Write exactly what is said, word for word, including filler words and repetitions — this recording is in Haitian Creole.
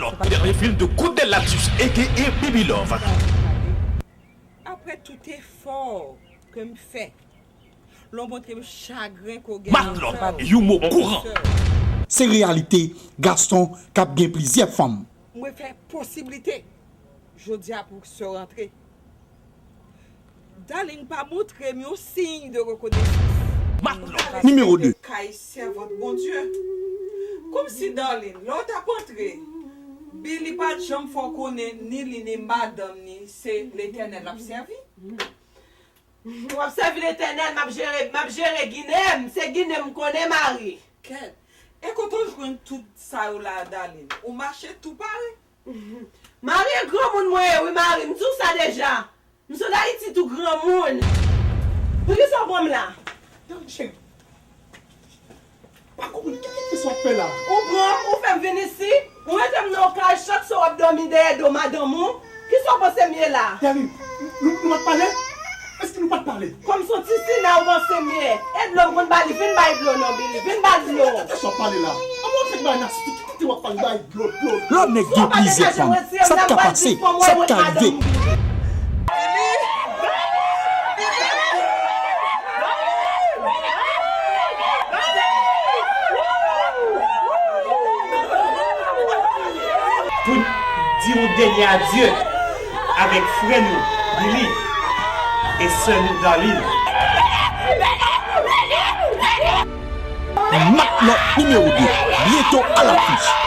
Love, dènye fim de Koudèl Latus, A K A Baby Love. Apre tout efò ke m fè, lè w montre m chagren ke w gen nan kè w, Matlòt, yon mo kouran. Se reyalite gason k ap gen plizyè fanm. Mwen fè posiblite jodi a pou sè w rantre. Darline pa montre m yon siy de rekonesans. Matlòt. Nimewo de. Kay sèvant Bondye. Kòmsi Darline, lè w t ap antre, Billy pa t janm fè w konnen ni li ni madanm ni se Letènèl l ap sèvi. W ap sèvi Letènèl, m ap jere, m ap jere Ginen m, se Ginen m konnen mari. Kèt, e kote w jwenn tout sa yo la Darline? Ou mache tou pare. Mari e granmoun mwen ye wi mari, m di w sa deja. M sot Ayiti tou granmoun. Poukisa w pran m la? Darline cheri, pa konprann ki ki sa w ap fè la. Ou pran m, ou fè m vin isi, ou mete m nan yon kay, chak swa w ap dòmi dèyè do madanm ou. Kisa w panse m ye la? Darline, nou, nou pa t pale? Èske nou pa t pale? Kòm s on ti sina ou panse m ye? E dlo m konn ba li, vin bay dlo non Billy, vin ba dlo. Kisa w ap pale la? Anmwe w ap fè bay nasty, ki kote w ap pale bay dlo, dlo, dlo? Lè yon nèg gen plizyè fanm, sa k ka pase, sa k ka rive? Pou n di yon dènye adye avèk frè nou Billy e sè nou Darline. Matlòt nimewo de, byento alafich.